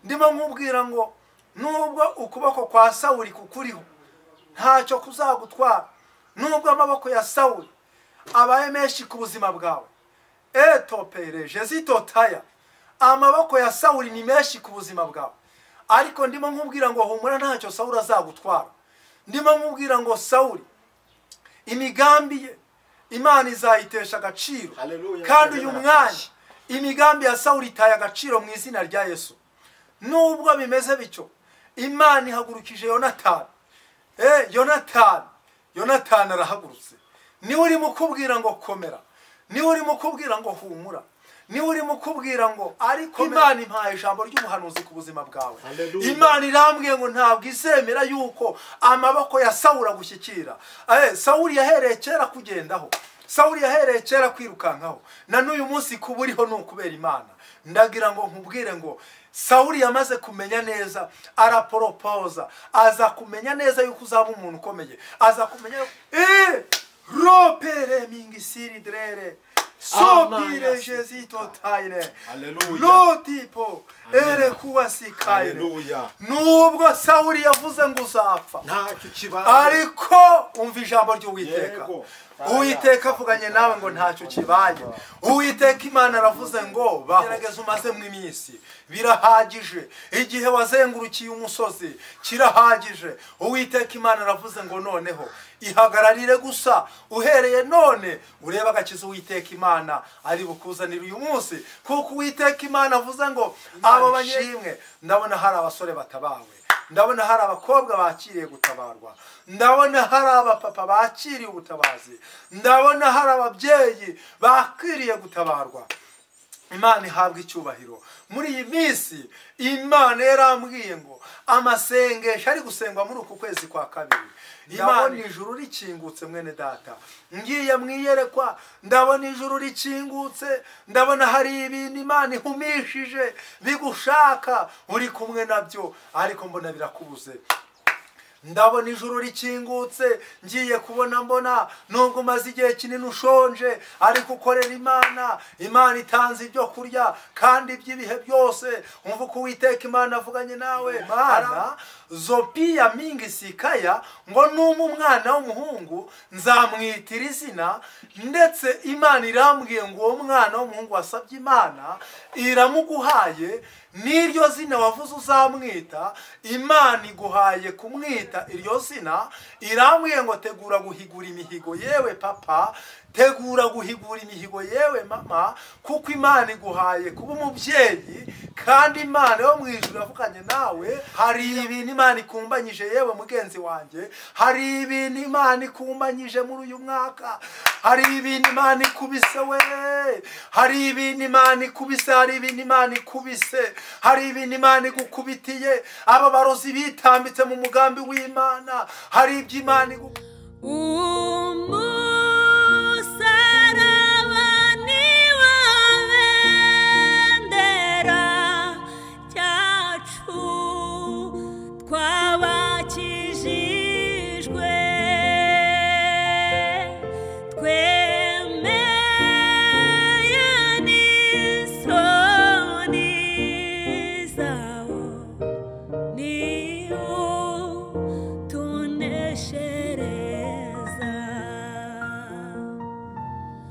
Ndimo nkubwira ngo nubwo ukuboko kwa Sawuli kukuriho ntacyo kuzagutwara, nubwo amaboko ya Sawuli abaye menshi ku buzima bwawe, etopere jezitotaya, amaboko ya Sawuli ni menshi ku buzima bwawe, ariko ndimo nkubwira ngo humura ntacyo Sawuli azagutwara. Ndimo nkubwira ngo Sawuli imigambi ye Imana izayitesha agaciro, kandi uyu mwanya imigambi ya Sawuli itaye agaciro mu izina rya Yesu. Nubwo bimeze bityo, Imana ihagurukije Yonatani. Yonatani arahagurutse. Niwe urimo kubwira ngo komera, niwe urimo kubwira ngo humura, niwe urimo kubwira ngo ariko Imana impaye ijambo ry'ubuhanuzi ku buzima bwawe. Imana irambwiye ngo ntabwo izemera yuko amaboko ya Sawuli agushyikira. Sawuli yahereye kera kugendaho, Sawuli yahereye kera kwirukankaho, na n'uyu munsi kuba uriho ni ukubera Imana. Ndagira ngo nkubwire ngo Sawuli yamaze kumenya neza, araporopoza, aza kumenya neza yuko uzaba umuntu ukomeye, aza kumenya ropere mingisiri drere sopire jezitotaire lotipo ere kuwasikaire. Nubwo Sawuli yavuze ngo uzapfa, ariko umva ijambo ry'Uwiteka. Uwiteka avuganye nawe ngo ntacyo kibaye. Uwiteka Imana aravuze ngo gerageza umaze mu iminsi birahagije, igihe wazengurukiye umusozi kirahagije. Uwiteka Imana aravuze ngo noneho ihagararire gusa, uhereye none urebe agakiza Uwiteka Imana ari bukuzanira uyu munsi, kuko Uwiteka Imana avuze ngo abo banyeshimwe. Ndabona hari abasore batabawe, ndabona hari abakobwa bakiriye gutabarwa, ndabona hari abapapa bakiriye ubutabazi, ndabona hari ababyeyi bakiriye gutabarwa. Imana ihabwa icyubahiro. Muri iyi minsi Imana yarambwiye ngo amasengesho ari gusengwa muri uku kwezi kwa kabiri, ndabona ijuru rikingutse mwene data. Ngiye mwiyerekwa ndabona ijuru rikingutse, ndabona hari ibintu Imana ihumishije bigushaka uri kumwe nabyo, ariko mbona birakubuze. Ndabona ijuru rikingutse, ngiye kubona mbona nubwo umaze igihe kinini ushonje, ariko ukorera Imana, Imana itanze ibyo kurya kandi by'ibihe byose. Umva uko Uwiteka Imana avuganye nawe. Imana Zopiya mingi sikaya ngo numa umwana w'umuhungu nzamwitira izina, ndetse Imana irambwiye ngo uwo mwana w'umuhungu wasabye Imana iramuguhaye, n'iryo zina wavuze uzamwita, Imana iguhaye kumwita iryo zina. Irambwiye ngo tegura guhigura imihigo yewe papa, tegura guhigura imihigo yewe mama, kuko Imana iguhaye kuba umubyeyi, kandi Imana yo mu ijuru yavuganye nawe. Hari ibintu Imana ikumbanyije yewe mugenzi wanjye, hari ibintu Imana ikumbanyije muri uyu mwaka, hari ibintu Imana ikubise we, hari ibintu Imana ikubise, hari ibintu Imana ikubise, hari ibintu Imana igukubitiye. Aba barozi bitambitse mu mugambi w'Imana, hari ibyo Imana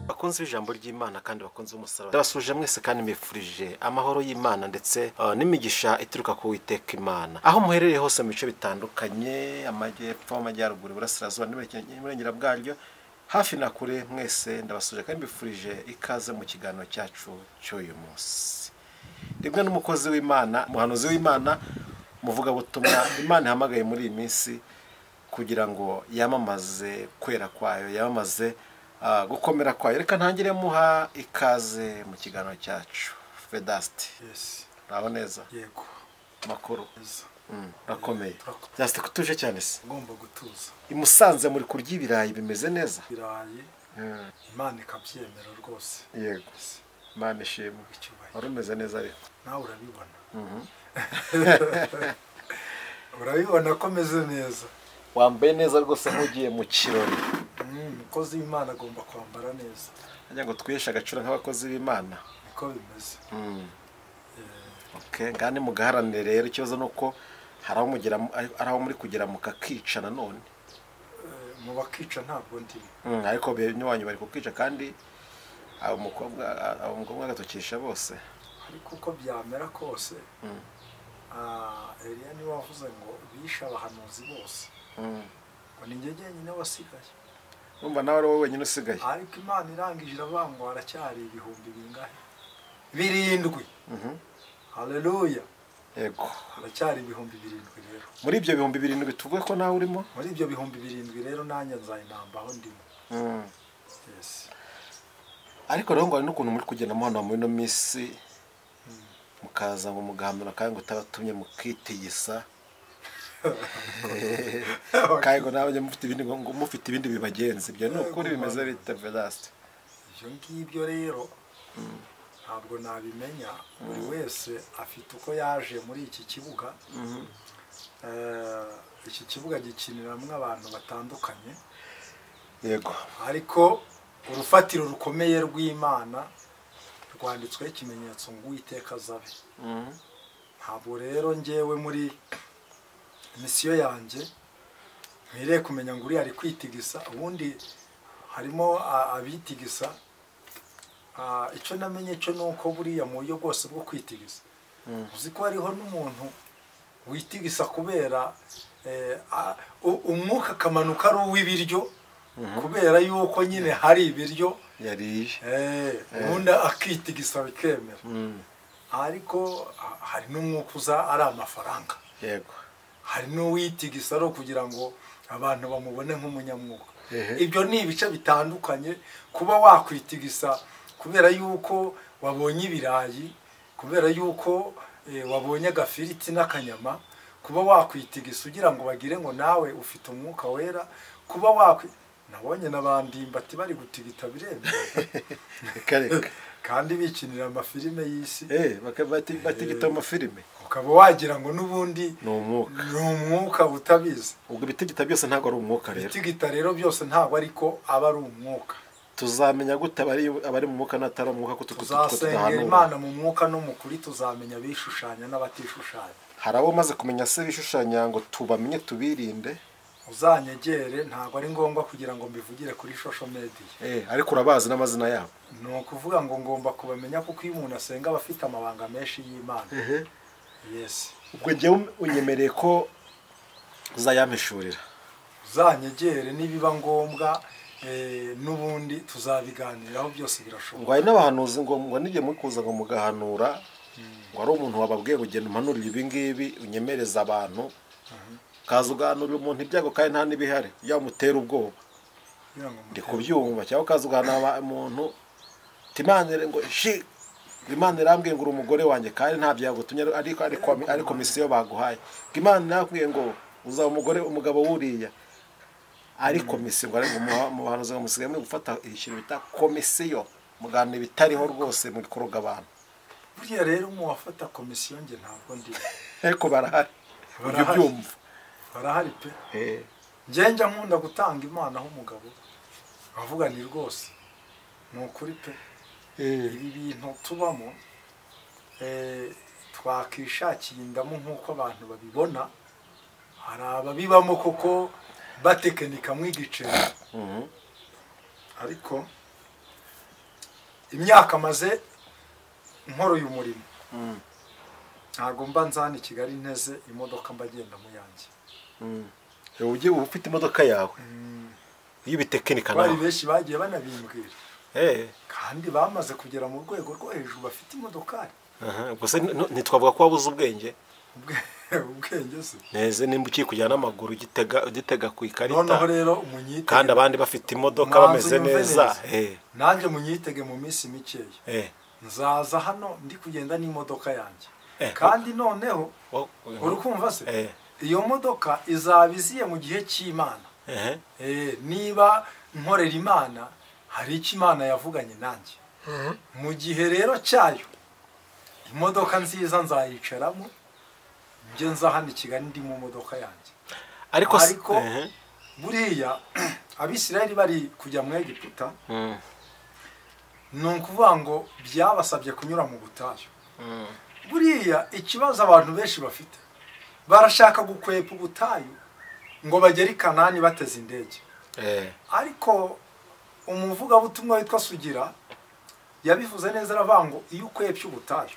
bakunze ijambo ry'Imana kandi bakunze umusaraba. Ndabasuje mwese kandi mbifurije amahoro y'Imana ndetse n'imigisha ituruka ku Uwiteka Imana. Aho muherereye hose mu bice bitandukanye, amajyepfo, amajyaruguru, iburasirazuba n'iburengera bwaryo, hafi na kure, mwese ndabasuje kandi mbifurije ikaze mu kiganiro cyacu cy'uyu munsi. Rimwe n'umukozi w'Imana, umuhanuzi w'Imana, muvuga butumwa Imana ihamagaye muri iyi minsi kugira ngo yamamaze kwera kwayo, yamamaze gukomera kwayo. Reka ntangire muha ikaze mu kiganiro cyacu. Vedaste. Yes. Uraho neza? Yego. Makuru. Urakomeye. Vedaste, kutuje cyane se? Ngomba gutuza. I Musanze muri kurya ibirayi bimeze neza? Ibirayi. Imana ikabyemera rwose. Yego. Imana ishimwe. Wari umeze neza ariko. Nawe urabibona. Urabibona ko meze neza. Wambaye neza rwose nk'ugiye mu kirori. Umukozi w'Imana agomba kwambara neza. Ajya ngo twiheshe agaciro nk'abakozi b'Imana. Niko bimeze. Okay, ngane mugaharanire rero. Ikibazo nuko hari aho muri kugera mukakica nanone. Mu bakica ntabwo ndimo. Ariko bene wanyu bari kukica kandi abo mukobwa agatokesha bose. Ariko uko byamera kose Eliya niwe wavuze ngo bishe abahanuzi bose. Ngo ni njye jyenyine wasigaye. Urumva nawe ari wowe wenyine usigaye. Ariko Imana irangije iravuga ngo haracyari ibihumbi bingahe? 7. Haleluya. Yego. Haracyari ibihumbi 7 rero. Muri ibyo bihumbi 7 tuvuge ko nawe urimo? Muri ibyo bihumbi 7 rero nanjye nzayinambaho ndimo. Yes. Ariko rero ngo hari n'ukuntu muri kugenda muhano muri no misi mukaza ngo mugahanura kandi ngo utabatumye mukitigisa. Kandi ngo nawe mufite ibindi ngo mufite ibindi bibagenzi. Ibyo ni ukuri bimeze bite Vedaste? Ibyo ngibyo rero ntabwo nabimenya. Buri wese afite uko yaje muri iki kibuga. Iki kibuga gikiniramo abantu batandukanye. Yego. Ariko urufatiro rukomeye rw'Imana rwanditsweho ikimenyetso ngo Uwiteka azabe. Ntabwo rero njyewe muri misiyo yanjye nkwiriye kumenya ngo uriya ari kwitigisa. Ubundi harimo abitigisa. Icyo namenye cyo nuko buriya mu buryo bwose bwo kwitigisa uzi ko hariho n'umuntu witigisa kubera umwuka akamanuka ari uw'ibiryo kubera yuko nyine hari ibiryo yariye, ubundi akitigisa bikemera. Ariko hari n'umwuka uza ari amafaranga. Yego. Hari n'uwitigisa ari kugira ngo abantu bamubone nk'umunyamwuka. Ibyo ni ibice bitandukanye. Kuba wakwitigisa kubera yuko wabonye ibirayi, kubera yuko wabonye agafiriti n'akanyama, kuba wakwitigisa ugira ngo bagire ngo nawe ufite umwuka wera, kuba nabonye n'abandi bari gutigita biremewe kandi bikinira amafilime y'isi. Batigita amafilime ukaba wagira ngo n'ubundi ni umwuka, ni umwuka utabizi. Ubwo ibitigita byose ntabwo ari umwuka rero. Ibitigita rero byose ntabwo ariko aba ari umwuka. Tuzamenya gute abari mu mwuka n'atari umwuka ko tuzasengera Imana mu mwuka no mu kuri? Tuzamenya abishushanya n'abatishushanya. Hari abo maze kumenya se bishushanya ngo tubamenye tubirinde? Uzanyegere, ntabwo ari ngombwa kugira ngo mbivugire kuri social media. Ariko urabazi n'amazina yabo. Ni ukuvuga ngo ngomba kubamenya kuko iyo umuntu asenga aba afite amabanga menshi y'Imana. Yes. Ubwo njyewe unyemereye ko uzayampishurira. Uzanyegere nibiba ngombwa n'ubundi tuzabiganiraho byose birashoboka. Ngo hari n'abahanuzi ngo nijye muri kuza ngo mugahanura ngo ari umuntu wababwiye ngo genda umpanurire ibi ngibi unyemereza abantu, kaza ugahanurira umuntu ibyago kandi nta n'ibihari yamutera ubwoba. Ndi kubyumva. Cyangwa kaza ugahanura umuntu timanire ngo shi Imana irambwiye ngo uri umugore wanjye kandi nta byagutumye ariko misiyo baguhaye. Imana irambwiye ngo uzaba umugore umugabo wuriya ari komisiyo. Ngo ari mu bahanuzi ngo musigaye muri gufata ikintu bita komisiyo mugana ibitariho rwose muri kuroga abantu. Buriya rero mu wafata komisiyo nge ntabwo ndi. Ariko barahari. Ibyo byumva barahari pe. Njye njya nkunda gutanga Imana aho umugabo avuga ni rwose ni ukuri pe. Ibi bintu tubamo twakishakiye indamu nk'uko abantu babibona. Hari ababibamo koko batekinika mwigiceri. Ariko imyaka maze nkora uyu murimo ntabwo mba nzana i Kigali nteze imodoka mba ngenda mu yanjye. Ugiye uba ufite imodoka yawe iyo ubitekinika nawe. Bari benshi bagiye banabimbwira. Kandi bamaze kugera mu rwego rwo hejuru bafite imodokari. Gusa ntitwavuga ko wabuze ubwenge. Ubwenge se neze nimba ukiye kujyana n'amaguru ugitega ku ikarita. Noneho rero umunyitege kandi abandi bafite imodoka bameze neza. Nanjye munyitege mu minsi mikeya nzaza hano ndi kugenda n'imodoka yanjye. Kandi noneho uri kumva se iyo modoka izaba iziye mu gihe cy'Imana. Niba nkorera Imana hari icyo Imana yavuganye nanjye. Mu gihe rero cyayo imodoka nziza nzayicaramo njye nza hano i Kigali ndi mu modoka yanjye. Ariko buriya Abisirayeli bari kujya mu Egiputa, ni ukuvuga ngo byabasabye kunyura mu butayu. Buriya ikibazo abantu benshi bafite, barashaka gukwepa ubutayu ngo bagere i Kanani bateze indege. Ariko umuvugabutumwa witwa Sugira yabivuze neza, aravuga ngo iyo ukwepye ubutayu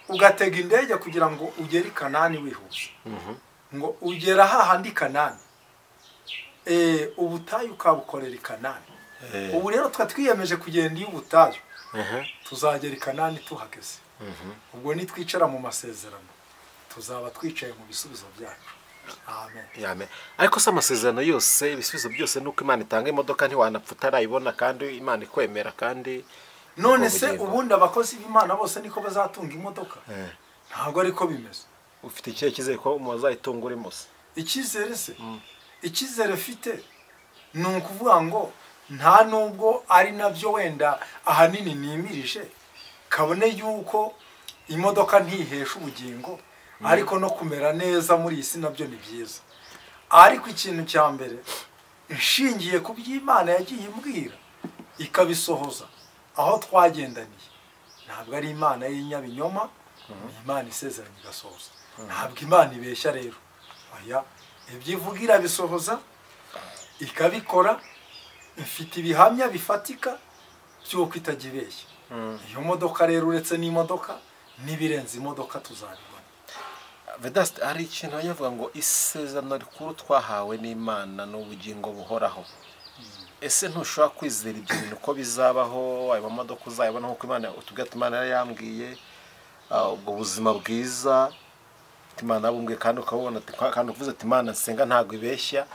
ugatega indege kugira ngo ugere i Kanani wihuse, ngo ugera hahandi Kanani, ubutayu ukabukorera i Kanani. Ubu rero twa twiyemeje kugenda iyo ubutayu, tuzagera i Kanani tuhageze. Ubwo nitwicara mu masezerano tuzaba twicaye mu bisubizo byacu. Amen. Amen. Ariko se amasezerano yose, ibisubizo byose nuko Imana itanga imodoka ntiwanapfa utarayibona, kandi Imana ikwemera. Kandi none se ubundi abakozi b'Imana bose niko bazatunga imodoka? Ntabwo ariko bimeze. Ufite ikihe cyizere ko muzayitunga urimo se? Icyizere se? Icyizere mfite ni ukuvuga ngo nta nubwo ari nabyo wenda ahanini nimirije, kabone yuko imodoka ntihesha ubugingo, ariko no kumera neza muri iyi si nabyo ni byiza. Ariko ikintu cya mbere nshingiye ku by'Imana yagiye imbwira ikabisohoza aho twagendaniye, ntabwo ari Imana y'inyabinyoma, ni Imana isezeranye igasohoza. Ntabwo Imana ibeshya rero, oya, ibyo ivuga irabisohoza ikabikora. Mfite ibihamya bifatika by'uko itajya ibeshya. Iyo modoka rero, uretse n'imodoka n'ibirenze imodoka tuzabibona. Vedaste, hari ikintu bavuga ngo isezerano rikuru twahawe n'Imana n'ubugingo buhoraho. Ese ntushobora kwizera ibyo bintu ko bizabaho? Ayo mamodoka uzayabona nk'uko Imana utubwira ati Imana yari yambwiye, ubwo buzima bwiza Imana yabumbwiye, kandi ukabubona, kandi uvuze ati Imana nsenga ntabwo ibeshya.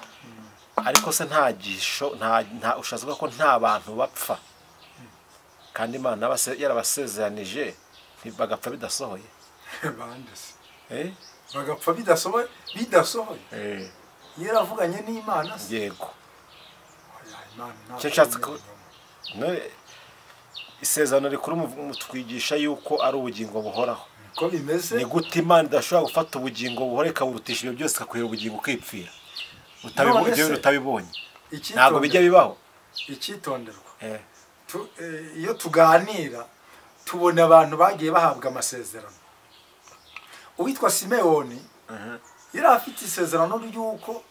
Ariko se nta gisho, nta ushatse ko nta bantu bapfa kandi Imana yarabasezeranije bagapfa bidasohoye? Bande se? Bagapfa bidasohoye? Bidasohoye. Yaravuganye n'Imana se? Yego. Isezerano rikuru mutwigisha yuko ari ubugingo buhoraho. Ko bimeze? Ni gute Imana idashobora gufata ubugingo buhora ikaburutisha ibyo byose ikakwira ubugingo ukipfira? Utabibonye. Ntabwo bijya bibaho. Icyitonderwa. Iyo tuganira tubona abantu bagiye bahabwa amasezerano. Uwitwa Simewoni yari afite isezerano ry'uko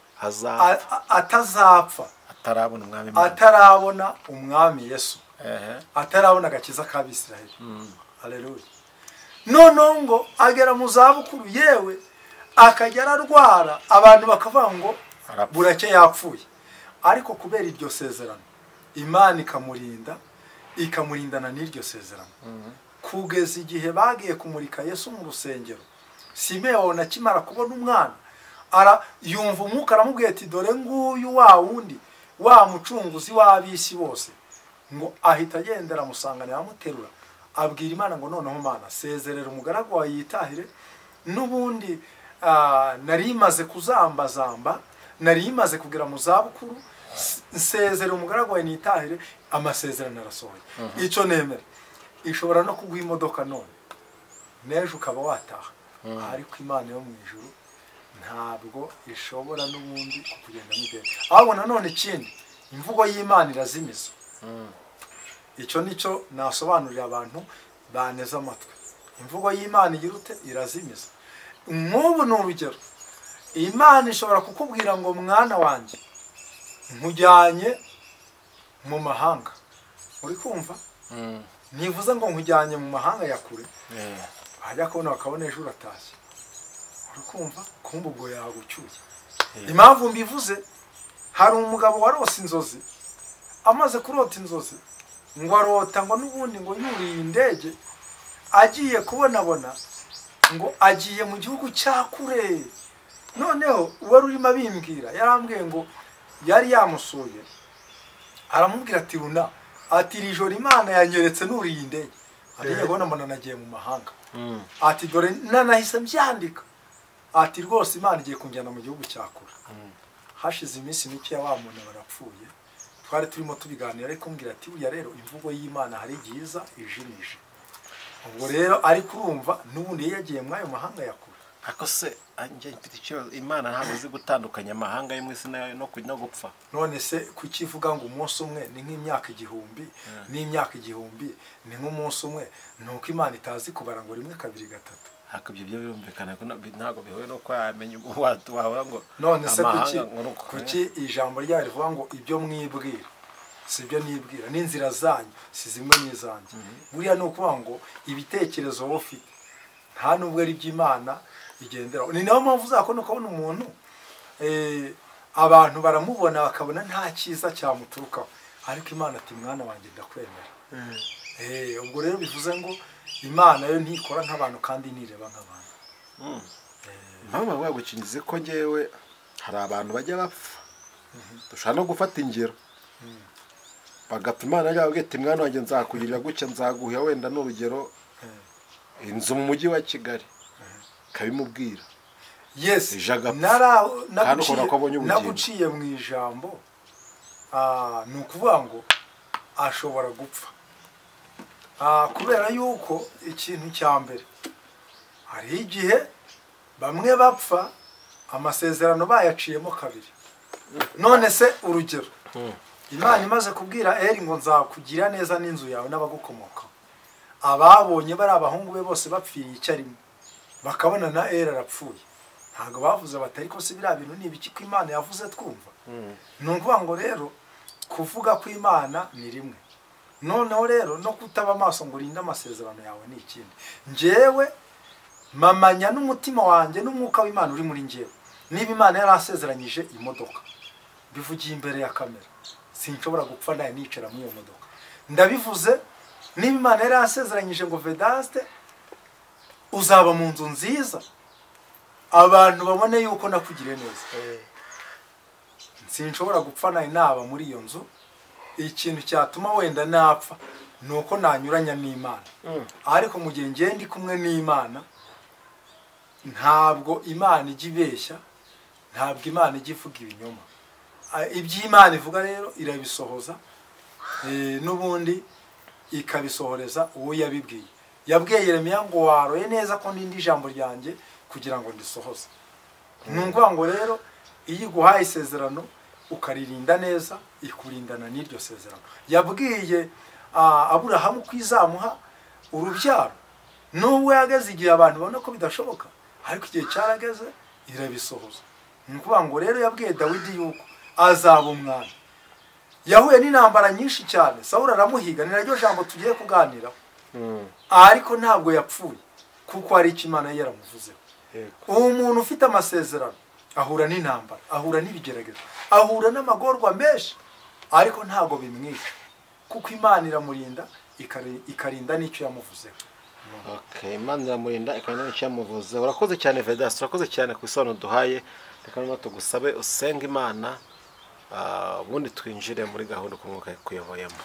atazapfa atarabona umwami Imana, atarabona umwami Yesu, atarabona agakiza k'Abisirayeli. Haleluya. Noneho ngo agera mu zabukuru, yewe akajya ararwara, abantu bakavuga ngo burake yapfuye. Ariko kubera iryo sezerano Imana ikamurinda, ikamurindana n'iryo sezerano kugeza igihe bagiye kumurika Yesu mu rusengero. Simewoni akimara kubona umwana yumva umwuka aramubwiye ati dore nguyu wa wundi wa mucunguzi w'ab'isi bose. Ngo ahita agendera amusanganira amuterura, abwira Imana ngo noneho Mana sezerera umugaragu wawe yitahire, n'ubundi nari maze kuzambazamba, nari maze kugera mu zabukuru, nsezerera umugaragu wawe nitahire, amasezerano arasohoye. Icyo nemera, ishobora no kuguha imodoka none n'ejo ukaba wataha, ariko Imana yo mu ijuru ntabwo ishobora n'ubundi kukugenda n'ideni. Ahubwo nanone ikindi, imvugo y'Imana irazimiza. Icyo nicyo nasobanurira abantu baneze amatwi. Imvugo y'Imana igira ute? Irazimiza. Nk'ubu ni urugero, Imana ishobora kukubwira ngo mwana wanjye nkujyanye mu mahanga. Uri kumva? Ntivuze ngo nkujyanye mu mahanga ya kure, wajya kubona bakabona ejo uratashye. Uri kumva? Kumva ubwo yagucyuye. Impamvu mbivuze, hari umugabo warose inzozi, amaze kurota inzozi ngo arota ngo n'ubundi ngo yuriye indege agiye kubonabona ngo agiye mu gihugu cya kure. Noneho uwari urimo abimbwira yarambwiye ngo yari yamusuye, aramubwira ati runa, ati iri joro Imana yanyeretse nuriye indege, ati kubona mbona nagiye mu mahanga, ati dore nanahise mbyandika, ati rwose Imana igiye kunjyana mu gihugu cya kure. Hashize iminsi mike wa muntu barapfuye, twari turimo tubiganira, ariko mbwira ati buriya rero imvugo y'Imana hari igiza ijimije. Ubwo rero ariko urumva n'ubundi yagiye muri ayo mahanga ya kure. Ako se mfite ikibazo, Imana ntabwo izi gutandukanya amahanga yo mu isi no gupfa. None se kukivuga ngo umunsi umwe ni nk'imyaka 1000, n'imyaka 1000 ni nk'umunsi umwe, nuko Imana itazi kubara ngo 1 2 3. Ariko ibyo birumvikana ko ntabwo bihuye no kwamenya wahora ngo none se kuki ijambo ryayo rivuga ngo ibyo mwibwira si ibyo nibwira, n'inzira zanyu si zimwe n'izanjye. Buriya ni ukuvuga ngo ibitekerezo wowe ufite nta nubwo ari iby'Imana igenderaho. Ni nayo mpamvu uzakubona ukabona umuntu abantu baramubona bakabona nta cyiza cyamuturukaho, ariko Imana ati mwana wanjye ndakwemera. Ubwo rero bivuze ngo Imana yo ntikora nk'abantu kandi ntireba nk'abantu. Impamvu bavuga gukingiza ko ngewe hari abantu bajya bapfa, dushobora no gufata ingero bagapfa, Imana yababwiye ati mwana wanjye nzakugirira gutya, nzaguha wenda n'urugero inzu mu mujyi wa Kigali, kabimubwira. Yes, naguciye mu ijambo, ni ukuvuga ngo ashobora gupfa kubera yuko ikintu cya mbere hari igihe bamwe bapfa amasezerano bayaciyemo kabiri. None se urugero, Imana imaze kubwira Eli ngo nzakugira neza n'inzu yawe n'abagukomoka, ababonye bari abahungu be bose bapfiriye icyarimwe, bakabona na Eli arapfuye, ntabwo bavuze bati ariko se biriya bintu ni ibiki ko Imana yavuze twumva. Ni ukuvuga ngo rero kuvuga ko Imana ni rimwe, noneho rero no kutaba amaso ngo urinde amasezerano yawe ni ikindi. Njyewe mamanya n'umutima wanjye n'umwuka w'Imana uri muri njyewe, niba Imana yarasezeranyije imodoka, bivugiye imbere ya kamera, sinshobora gupfa naye nicara muri iyo modoka. Ndabivuze, niba Imana yarasezeranyije ngo Vedaste uzaba mu nzu nziza, abantu babone yuko nakugiriye neza, sinshobora gupfa naye naba muri iyo nzu. Ikintu cyatuma wenda napfa nuko nanyuranya n'Imana, ariko mu gihe ngiye ndi kumwe n'Imana, ntabwo Imana ijya ibeshya, ntabwo Imana ijya ivuga ibinyoma. Iby'Imana ivuga rero irabisohoza, n'ubundi ikabisohoreza uwo yabibwiye. Yabwiye Yeremiya ngo waroye neza ko ndindi ijambo ryanjye kugira ngo ndisohoze. Ni ukuvuga ngo rero iyo iguhaye isezerano ukaririnda neza, ikurindana n'iryo sezerano. Yabwiye Aburahamu ko izamuha urubyaro, nubwo yageze igihe abantu babona ko bidashoboka, ariko igihe cyarageze irabisohoza. Ni ukuvuga ngo rero yabwiye Dawidi yuko azaba umwami. Yahuye n'intambara nyinshi cyane, Sawuli aramuhiga, ni naryo jambo tugiye kuganiraho. Ariko ntabwo yapfuye kuko hari icyo Imana yaramuvuzeho. Umuntu ufite amasezerano ahura n'intambara, ahura n'ibigeragezo, ahura n'amagorwa menshi, ariko ntabwo bimwica kuko Imana iramurinda, ikarinda n'icyo yamuvuzeho. Okay, Imana iramurinda ikarinda n'icyo yamuvuzeho. Urakoze cyane Vedaste, urakoze cyane ku isobanuro duhaye. Reka noneho tugusabe usenge Imana, ubundi twinjire muri gahunda uko umwuka yakuyoboyemo.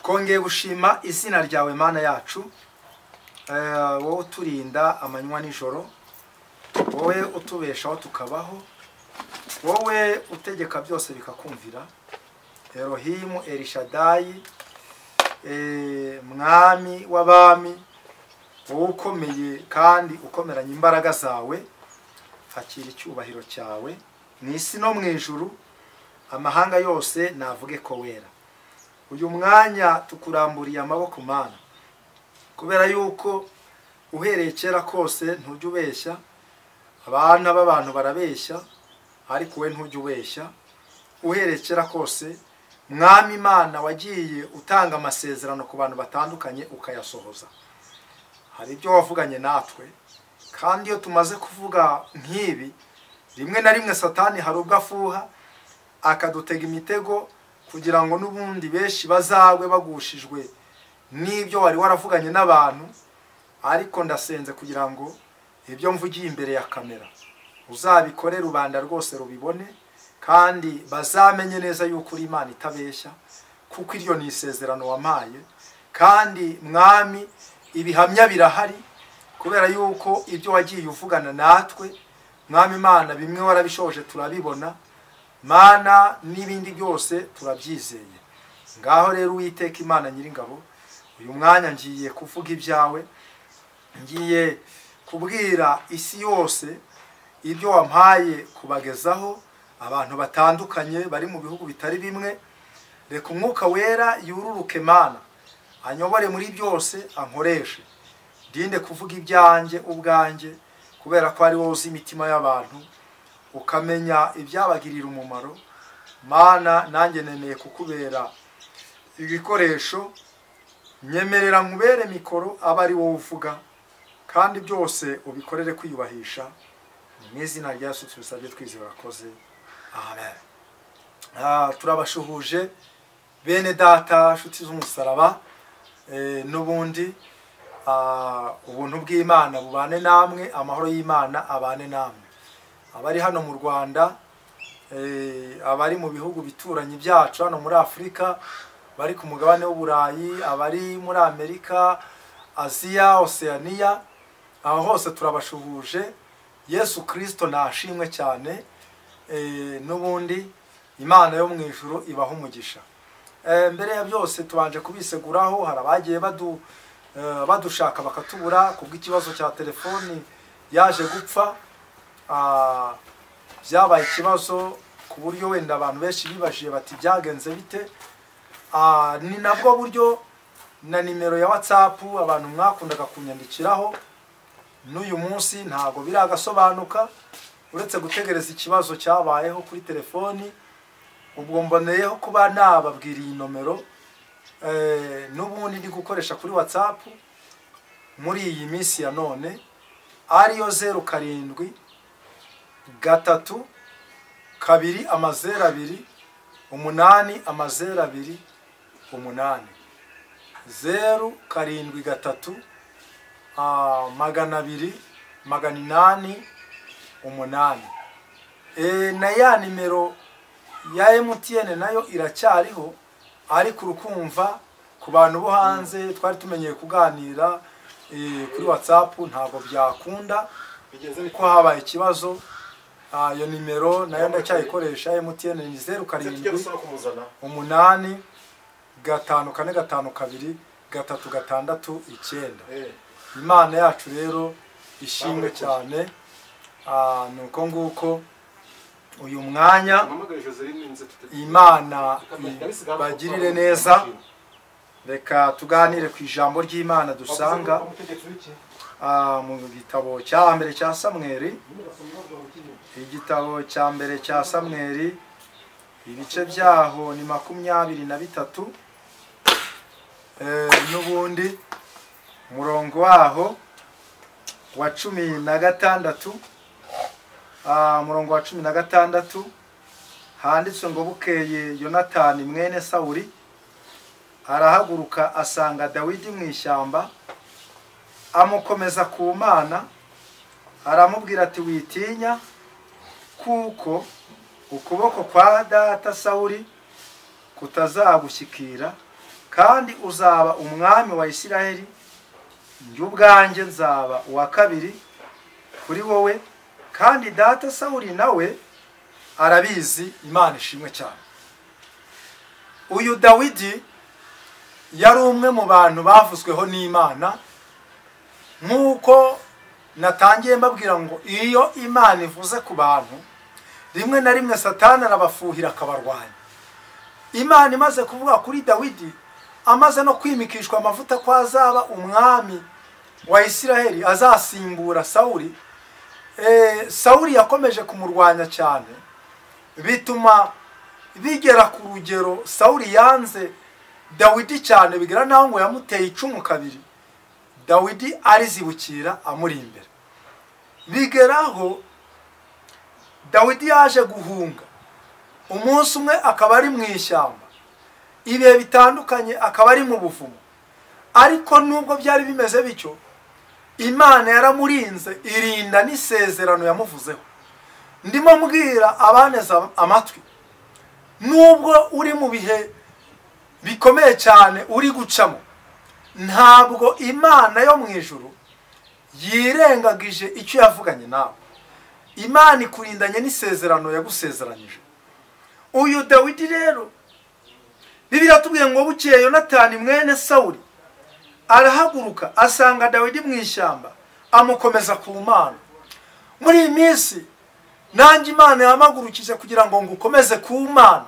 Twongeye gushima izina ryawe Mana yacu, wowe uturinda amanywa n'ijoro, wowe utubeshaho tukabaho, wowe utegeka byose bikakumvira, Elohimu Elishadayi, mwami w'abami, wowe ukomeye kandi ukomeranye imbaraga zawe, akira icyubahiro cyawe mu isi no mu ijuru, amahanga yose navuge ko wera. Uyu mwanya tukuramburiye amaboko Mana, kubera yuko uhereye kera kose ntujya ubeshya, abana b'abantu barabeshya ariko we ntujya ubeshya. Uhereye kera kose Mwami Imana wagiye utanga amasezerano ku bantu batandukanye ukayasohoza. Hari ibyo wavuganye natwe, kandi iyo tumaze kuvuga nk'ibi, rimwe na rimwe Satani hari ubwo afuha akadutega imitego kugira ngo n'ubundi benshi bazagwe bagushijwe n'ibyo wari waravuganye n'abantu. Ariko ndasenze kugira ngo ibyo mvugiye imbere ya kamera uzabikore rubanda rwose rubibone, kandi bazamenye neza yuko uri Imana itabeshya, kuko iryo ni isezerano wampaye. Kandi Mwami ibihamya birahari, kubera yuko ibyo wagiye uvugana natwe Mwami Imana bimwe warabishoje turabibona, Mana n'ibindi byose turabyizeye. Ngaho rero Uwiteka Imana nyiringabo, uyu mwanya ngiye kuvuga ibyawe, ngiye kubwira isi yose ibyo wampaye kubagezaho abantu batandukanye bari mu bihugu bitari bimwe. Reka Umwuka Wera yururuke Mana, anyobore muri byose, ankoreshe, ndinde kuvuga ibyanjye ubwanjye, kubera ko ari wowe uzi imitima y'abantu ukamenya ibyabagirira umumaro. Mana, nanjye nemeye kukubera igikoresho, nyemerera nkubere mikoro aba ari wowe uvuga, kandi byose ubikorere kwiyubahisha. Mu izina rya Yesu tubisabye twizeye, urakoze, amen. Turabashuhuje bene data, nshuti z'umusaraba, n'ubundi ubuntu bw'Imana bubane namwe, amahoro y'Imana abane namwe. Abari hano mu Rwanda, abari mu bihugu bituranyi byacu hano muri Afurika, bari ku mugabane w'Uburayi, abari muri Amerika, Aziya, Oceania, aho hose turabashuhuje. Yesu Kristo nashimwe cyane. N'ubundi Imana yo mu ijuru ibaha umugisha. Mbere ya byose tubanje kubiseguraho, hari abagiye badushaka bakatubura kubw'ikibazo cya telefoni yaje gupfa. Byabaye ikibazo ku buryo wenda abantu benshi bibajije bati byagenze bite. Ni nabwo buryo na nimero ya WhatsApp abantu mwakundaga kunyandikiraho n'uyu munsi ntago biragasobanuka, uretse gutegereza ikibazo cyabayeho kuri telefoni. Ubwo mboneyeho kuba nababwira iyi nomero n'ubundi ndi gukoresha kuri WhatsApp muri iyi minsi ya none, ariyo 07 3 2 0 2 8 0 2 8 0 7 3 200 808 8. Na ya nimero ya MTN nayo iracyariho, ariko urukumva ku bantu bo hanze twari tumenyeye kuganira kuri WhatsApp ntabwo byakunda ko habaye ikibazo. Iyo nimero nayo ndacyayikoresha, MTN ni 0 7 8 5 4 5 2 3 6 9. Imana yacu rero ishimwe cyane. Nuko nguko uyu mwanya Imana ibagirire neza. Reka tuganire ku ijambo ry'Imana dusanga mu gitabo cya mbere cya Samweli, igitabo cya mbere cya Samweli, ibice byaho ni 23, n'ubundi murongo waho wa 16, murongo wa 16 handitswe ngo bukeye Yonatani mwene Sawuli arahaguruka asanga Dawidi mu ishyamba, amukomeza ku Mana, aramubwira ati witinya, kuko ukuboko kwa data Sawuli kutazagushyikira, kandi uzaba umwami wa Isiraheli, njye ubwanjye nzaba uwa kabiri kuri wowe, kandi data Sawuli nawe arabizi. Imana ishimwe cyane. Uyu Dawidi yari umwe mu bantu bavuzweho n'Imana, nk'uko natangiye mbabwira ngo iyo Imana ivuze ku bantu rimwe na rimwe Satani arabafuhira akabarwanya. Imana imaze kuvuga kuri Dawidi, amaze no kwimikishwa amavuta ko azaba umwami wa Isiraheli, azasimbura Sawuli. Sawuli yakomeje kumurwanya cyane, bituma bigera ku rugero Sawuli yanze Dawidi cyane, bigera naho ngo yamuteye icumu kabiri, Dawidi arizibukira amuri imbere. Bigeraho Dawidi yaje guhunga, umunsi umwe akaba ari mu ishyamba, ibihe bitandukanye akaba ari mu buvumo. Ariko nubwo byari bimeze bityo, Imana yaramurinze, irinda n'isezerano yamuvuzeho. Ndimo mbwira abaneza amatwi, nubwo uri mu bihe bikomeye cyane uri gucamo, ntabwo Imana yo mu ijuru yirengagije icyo yavuganye nawe. Imana ikurindanye n'isezerano yagusezeranyije. Uyu Dawidi rero, Bibiliya tubwiye ngo bukeye Yonatani mwene Sawuli arahaguruka asanga Dawidi mu ishyamba, amukomeza ku Mana. Muri iyi minsi nanjye Imana yamagurukije kugira ngo ngukomeze ku Mana.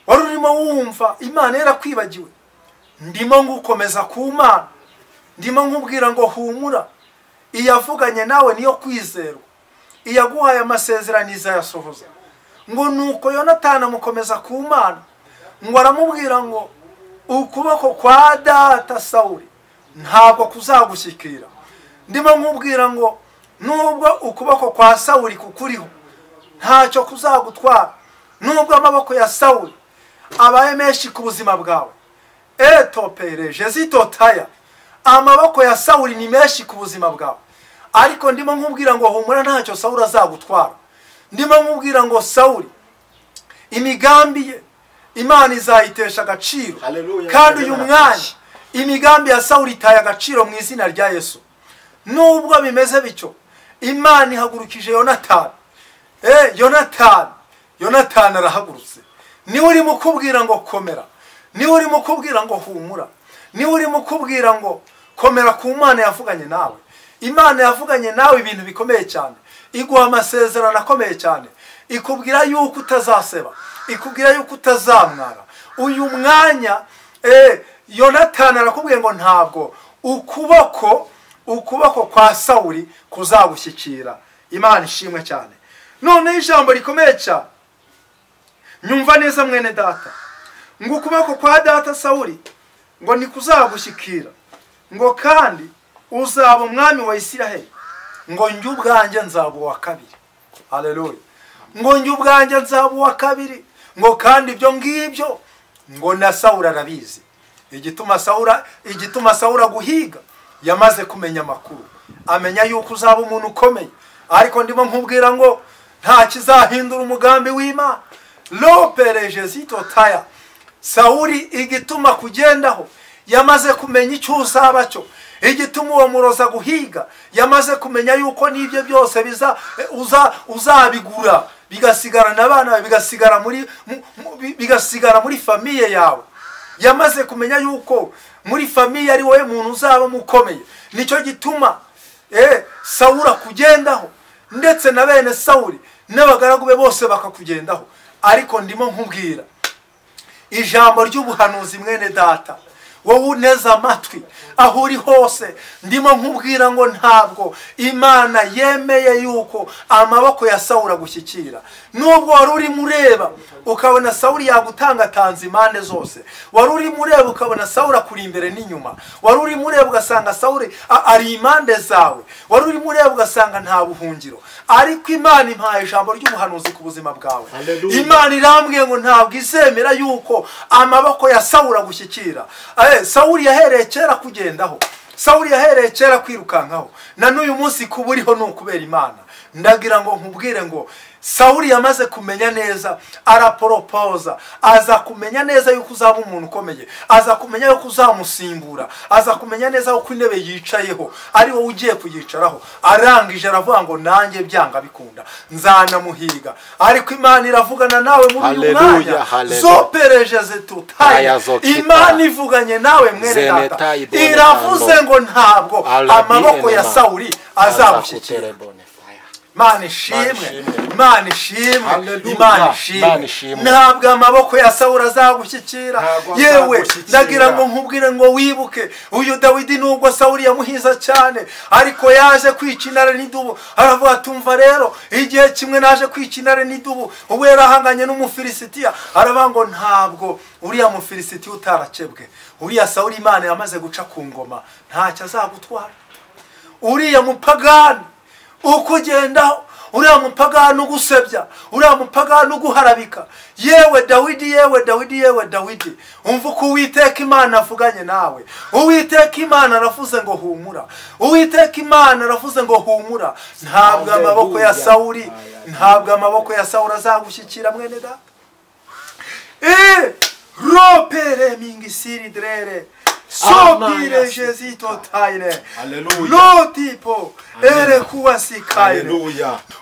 Wari urimo wumva Imana yarakwibagiwe, ndimo ngukomeza ku Mana, ndimo nkubwira ngo humura, iyavuganye nawe niyo kwizerwa, iyaguhaye amasezerano izayasohoza. Ngo nuko Yonatani amukomeza ku Mana, ngo aramubwira ngo ukuboko kwa data Sawuli ntabwo kuzagushyikira. Ndimo nkubwira ngo nubwo ukuboko kwa Sawuli kukuriho ntacyo kuzagutwara, nubwo amaboko ya Sawuli abaye menshi ku buzima bwawe. Etopere jezitotaya, amaboko ya Sawuli ni menshi ku buzima bwawe, ariko ndimo nkubwira ngo humura ntacyo Sawuli azagutwara. Ndimo nkubwira ngo Sawuli imigambi ye Imana izayitesha agaciro. Kandi uyu mwanya imigambi ya Sawuli itaye agaciro mu izina rya Yesu. Nubwo bimeze bityo, Imana ihagurukije Yonatani. Yonatani arahagurutse. Niwe urimo kubwira ngo komera, niwe urimo kubwira ngo humura, niwe urimo kubwira ngo komera ku Mana yavuganye nawe. Imana yavuganye nawe ibintu bikomeye cyane, iguha amasezerano akomeye cyane, ikubwira yuko utazaseba, ikubwira yuko utazamwara. Uyu mwanya Yonatani arakubwiye ngo ntabwo ukuboko kwa Sawuli kuzagushyikira. Imana ishimwe cyane. None ijambo rikomeye cyane, nyumva neza mwene data, ngo ukuboko kwa data Sawuli ngo nikuzagushyikira, ngo kandi uzaba umwami wa Isiraheli, ngo njye ubwanjye nzaba uwa kabiri. Haleluya. Ngo njye ubwanjye nzaba uwa kabiri, ngo kandi ibyo ngibyo ngo na Sawuli arabizi. Igituma Sawuli guhiga, yamaze kumenya amakuru, amenya yuko uzaba umuntu ukomeye. Ariko ndimo nkubwira ngo nta kizahindura umugambi w'Imana. Lopere jezitotaya, Sawuli igituma kugendaho yamaze kumenya icyo uzaba cyo. Igituma uwo muroza guhiga yamaze kumenya yuko n'ibyo byose biza uzabigura bigasigara n'abana, bigasigara muri famiye yawe. Yamaze kumenya yuko muri famiye ari wowe muntu uzaba mukomeye. Nicyo gituma Sawuli kugendaho, ndetse na bene Sawuli n'abagaragu be bose bakakugendaho. Ariko ndimo nkubwira ijambo ry'ubuhanuzi mwene data, wowe uneze amatwi aho uri hose, ndimo nkubwira ngo ntabwo Imana yemeye yuko amaboko ya Sawuli agushyikira. Nubwo wari urimo ureba ukabona Sawuli yagutangatanze impande zose, wari urimo ureba ukabona Sawuli akuri imbere n'inyuma, wari urimo ureba ugasanga Sawuli ari impande zawe, wari urimo ureba ugasanga nta buhungiro, ariko Imana impaye ijambo ry'ubuhanuzi ku buzima bwawe. Imana irambwiye ngo ntabwo izemera yuko amaboko ya Sawuli agushyikira. Sawuli yahereye kera kugendaho, Sawuli yahereye kera kwirukankaho, na n'uyu munsi kuba uriho ni ukubera Imana. Ndagira ngo nkubwire ngo Sawuli yamaze kumenya neza, araporopoza, aza kumenya neza yuko uzaba umuntu ukomeye, aza kumenya yuko uzamusimbura, aza kumenya neza yuko intebe yicayeho ari wowe ugiye kuyicaraho. Arangije aravuga ngo nanjye byanga bikunda nzanamuhiga. Ariko Imana iravugana nawe muri uyu mwanya, zopereje zetutaye. Imana ivuganye nawe mwene data, iravuze ngo ntabwo amaboko ya Sawuli azagushyikira. Imana ishimwe, Imana ishimwe, Imana ishimwe. Ntabwo amaboko ya Sawuli azagushyikira. Yewe ndagira ngo nkubwire ngo wibuke uyu Dawidi, nubwo Sawuli yamuhiza cyane, ariko yaje kwica intare n'idubu. Aravuga tumva rero igihe kimwe naje kwica intare n'idubu, ubwo yarahanganye n'Umufilisitiya, aravuga ngo ntabwo uriya Mufilisitiya utarakebwe, uriya Sawuli Imana yamaze guca ku ngoma ntacyo azagutwara. Uriya mupagani ukugendaho, uriya mupagani ugusebya, uriya mupagani uguharabika, yewe Dawidi, yewe Dawidi, yewe Dawidi, umva uko Uwiteka Imana avuganye nawe. Uwiteka Imana aravuze ngo humura, Uwiteka Imana aravuze ngo humura. Ntabwo amaboko ya Sawuli, ntabwo amaboko ya Sawuli azagushyikira mwene data. Ropere mingisiri drere Sopire jezito taine. Lotipo ere kuwasikaine.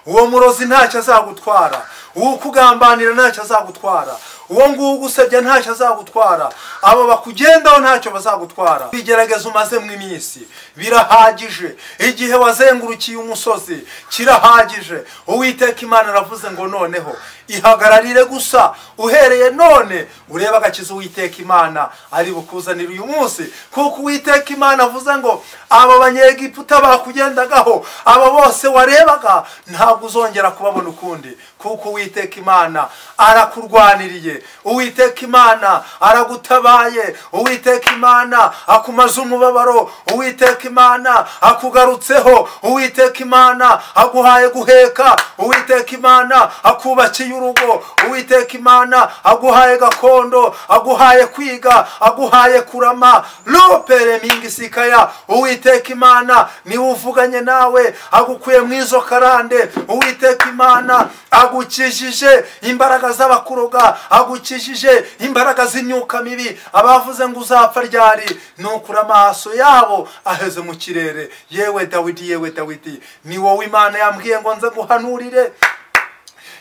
Uwo murozi ntacyo azagutwara, uwo kugambanira ntacyo azagutwara, Uwo nguwo ugusebya ntacyo azagutwara, abo bakugendaho ntacyo bazagutwara. Bigerageza umaze mu iminsi birahagije, igihe wazengurukiye umusozi kirahagije. Uwiteka Imana aravuze ngo noneho ihagararire gusa, uhereye none urebe agakiza Uwiteka Imana ari bukuzanira uyu munsi. Kuko Uwiteka Imana avuze ngo abo banyegiputa bakugendagaho, abo bose warebaga, ntabwo uzongera kubabona ukundi. Kuko Uwiteka Imana arakurwaniriye, Uwiteka Imana aragutabaye, Uwiteka Imana akumaze umubabaro, Uwiteka Imana akugarutseho, Uwiteka Imana aguhaye guheka, Uwiteka Imana akubakiye urugo, Uwiteka Imana aguhaye gakondo, aguhaye kwiga, aguhaye kurama. Lopere mingi sikaya. Uwiteka Imana niwe uvuganye nawe, agukuye mu izo karande. Uwiteka Imana agukijije imbaraga z'abakuroga, agukijije imbaraga z'imyuka mibi. Abavuze ngo uzapfa ryari, nukura amaso yabo aheze mu kirere. Yewe Dawidi, yewe Dawidi, ni wowe Imana yambwiye ngo nze guhanurire.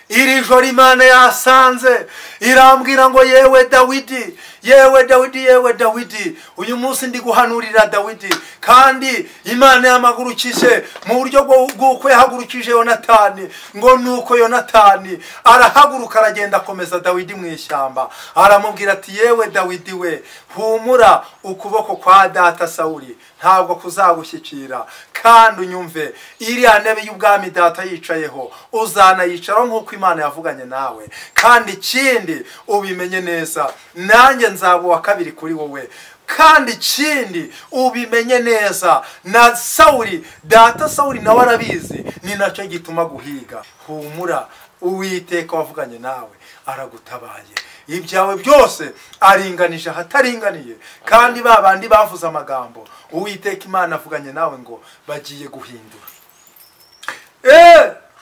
Iri joro Imana yasanze irambwira ngo yewe Dawidi, yewe Dawidi, yewe Dawidi, uyu munsi ndi guhanurira Dawidi. Kandi Imana yamagurukije mu buryo bw'uko yahagurukije Yonatani, ngo nuko Yonatani arahaguruka aragenda akomeza Dawidi mu ishyamba, aramubwira ati yewe Dawidi we, humura, ukuboko kwa data Sawuli ntabwo kuzagushyikira, kandi unyumve, iriya ntebe y'ubwami data yicayeho uzanayicaraho nk'uko Imana yavuganye nawe. Kandi ikindi ubimenye neza, nanjye nzaba uwa kabiri kuri wowe. Kandi ikindi ubimenye neza, na Sawuli data Sawuli nawe arabizi, ni nacyo gituma guhiga. Humura, Uwiteka wavuganye nawe aragutabaye, ibyawe byose aringanije ahataringaniye. Kandi ba bandi bavuze amagambo, Uwiteka Imana avuganye nawe ngo bagiye guhindura.